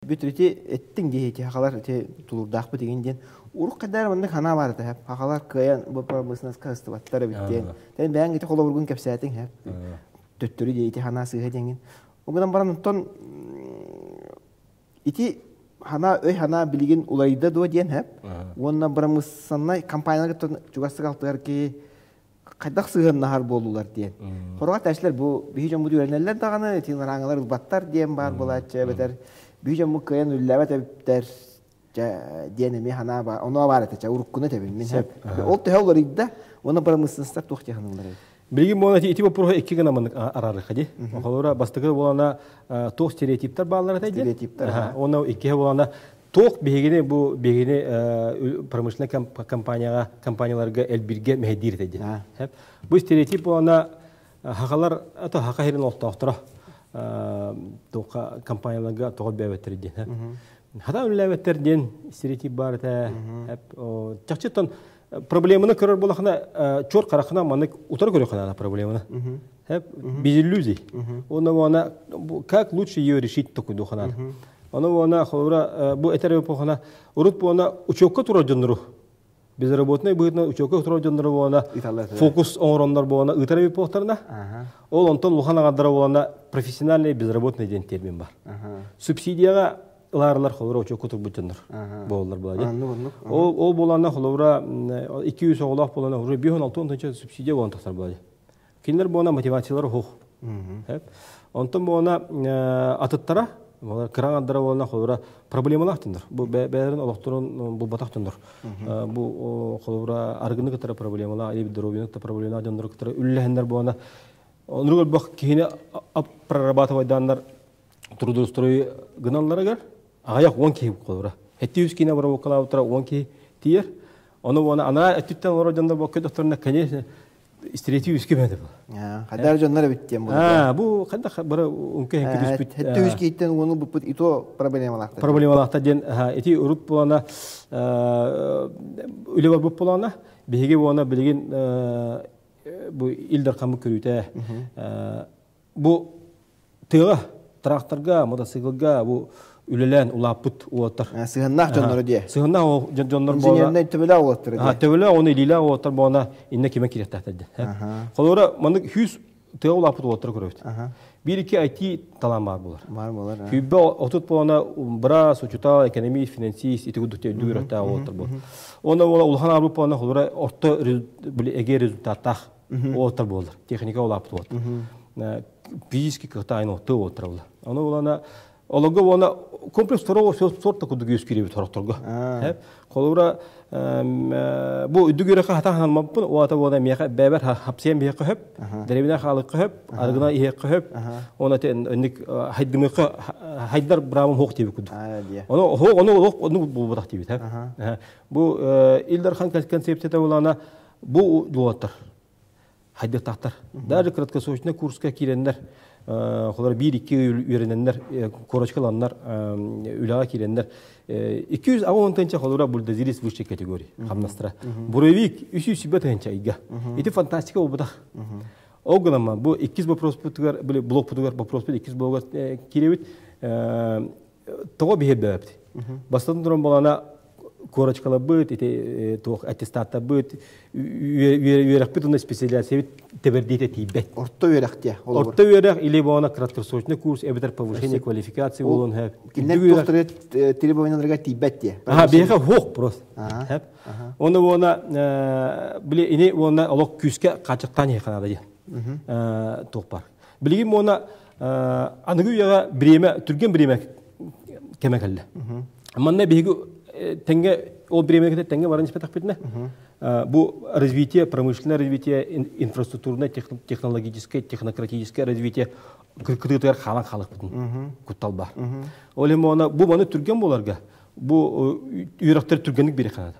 Бүтүр ити эттиҥ дии ити хахалар ити тулуурдаахпыт игин диэн. Урук хайдаар маннык санаа баар этэ хахалар кыайан бу промышленноска сыстыбаттар эбит диэн. Тэн бэйэҥ ити холобургун кэпсээтиҥ хэп. Төттөрү дии ити санаа сыыһа диэҥин. Ол гынан баран онтон ити хана өй хана билигин уларыйда дуо диэн хэп. Уонна бырамыссаннай компанияларга чугастык алтыгар киһи хайдах сыһыаннаһар буоллулар диэн. Хороҕо тэшлэр бу биһи дьоммут үөрэнэллэр даҕаны ити ырааңалар ылбаттар диэн баар буолааччы эбэтэр биһи дьоммут кыайан үллээбэт эбиттэр диэн эмиэ санаа баар онуо баар этэ чэ уруккуну этэбин мин ол төһө уларыйда уонна бырамыысыныстар туох дьаһаналлар эбит. Билигин буолан ити боппуруоһу икки гына маннык араарыахха дии. Холобура бастакы буолана туох стереотиптар бааллар этэ диэн. Стереотиптар. Уонна иккиһэ буолана туох биһигини бу биһигини промышленнай компанияҕа компанияларга элбиргэ мэһэйдиир этэ диэн. Бу стереотип буолана хахалар ато хаха хирин олохтоохторо туохха компанияларга тоҕо бэбэттэр диэн. Хата үлэлээбэттэр диэн стереотип баар этэ. Чахчыттан проблеманы көрөр буолахына чуор харахына маннык утары көрүөххэ проблеманы. Без иллюзий. Уонна как лучше ее решить такой духанат. Ону уона холобура бу этэр эпохана урут буона учёкка турар дьоннору безработный быһыытынан учёкка турар дьоннору буона фокус оҥороннор буона ыытар эпохтарына ол онтон улахан аҥардара буолана профессиональный безработный диэн термин бар. Субсидияҕа ылаарылар холобура учёкка турбут дьоннор буолаллар буолла. Ол ол буоланна холобура 200 оҕолоох буолана уже 5-6 субсидия буолан тахсар буолла. Кинилэр буона мотивациялара суох. Онтон буона атыттара, кыра аҥардара буолна холобура проблемалаах дьоннор. Бу бэйэлэрин олохторун булбатах дьоннор. Бу холобура арыгыны кытары проблемалаах, или здоровьены кытары проблемалаах дьоннору кытары үллэһэннэр буона оннук элбэх киһини прорабатывайдааннар трудоустрой гыналларыгар аҕыйах 10 киһи холобура. 700 киһини обработкалаабыттара 10 киһи тиийэр. Ону буона анаа өттүттэн олорор дьоннор бокка докторына, конечно, стереотип үскэ бэдэ бу. Хайдар дьоннор эбит диэн бу. Бу хайдах бары унка хенки түспүт. Хэтти үс киһиттэн уону буппут ито проблемалаахтар. Проблемалаахтар диэн ити урут буолана үлэ барбыт буолана биһиги буолана билигин бу Ил Дархаммыт көрүүтэ бу тыаҕа тракторга, мотоциклга бу үлэлээн улааппыт уолаттар. Сыһыннаах дьоннору диэ. Сыһыннаах дьоннор буола. Инженернэй төбөлөөх уолаттары диэ. Төбөлөөх уонна илиилээх уолаттар буолана иннэ кимэ кириэхтээхтэр диэ. Холобура маннык 100 тыа улааппыт уолаттары көрөбүт. Биир икки IT талаан баар буолар. Баар буолар. Күүббэ 30 буолана быраас, учутал, экономист, финансист ити курдук өйдүүр үөрэхтээх уолаттар буолар. Онно буола улахан арбыт буолана холобура орто эгэ результаттаах уолаттар буолар. Техника улааппыт уолаттар. Физически кыахтаайын оттуу уолаттар буолар. Ону буолана олорго уонна комплекс второго сорта курдук үөскүүр эбит сорохторго. Холобура бу үрдүк үөрэххэ хатан хаалмаппын, уата буола миэхэ бэйэбэр хапсыйан биһиэхэ хөп, дэриэбинэ хаалыкка хөп, арыгына иһиэххэ хөп, уонна инник хайдымыахха хайдар быраабым хуох диэбит курдук. Ону ону ону булбатах диэбит. Бу Ил Дархан концепцията буолана бу уолаттар хайдыахтаахтар. Даже краткосрочный курска киирэннэр, холор биир-икки үөрэнэннэр, корочкаланнар, үлэҕэ киирэннэр, 260 тыһыынча холура бульдозерист высшей категории хамнастара. Буровик 300 тыһыынча ыйга. Ити фантастика буолбатах. Ол гынан бу иккис вопроспутугар, блокпутугар, вопроспут иккис блогар кииребит. Тоҕо биһирбэппит? Бастатан туран буолана корочкаларбыт, ити туох аттестаттарбыт, үөрэхпит уонна специализациябыт тэбэрдиитэ тиийбэт. Орто үөрэх диэ. Орто үөрэх или буолана краткосрочный курс эбэтэр повышение квалификации буолуон сөп. Кинилэр туохтары требованияларыгар тиийбэт диэ. Аха, биһиэхэ хуох просто. Хэп. Оны буолана били ини уонна олох күүскэ хааччахтаан иһэ ханаада диэн. Туох бар. Билигин буолана аныгы үйэҕэ бириэмэ түргэн бириэмэ кэмэ кэллэ. Манна биһиги тэҥҥэ ол бириэмэ тэҥҥэ баран испэтэхпитинэ бу развитие, промышленное развитие, инфраструктурное, технологическое, технократическое развитие кытыытыгар хаалан хаалыахпытын куттал бар. Ол иһин бу маны түргэн буоларга бу үөрэхтэр түргэнник биэриэххэ наада.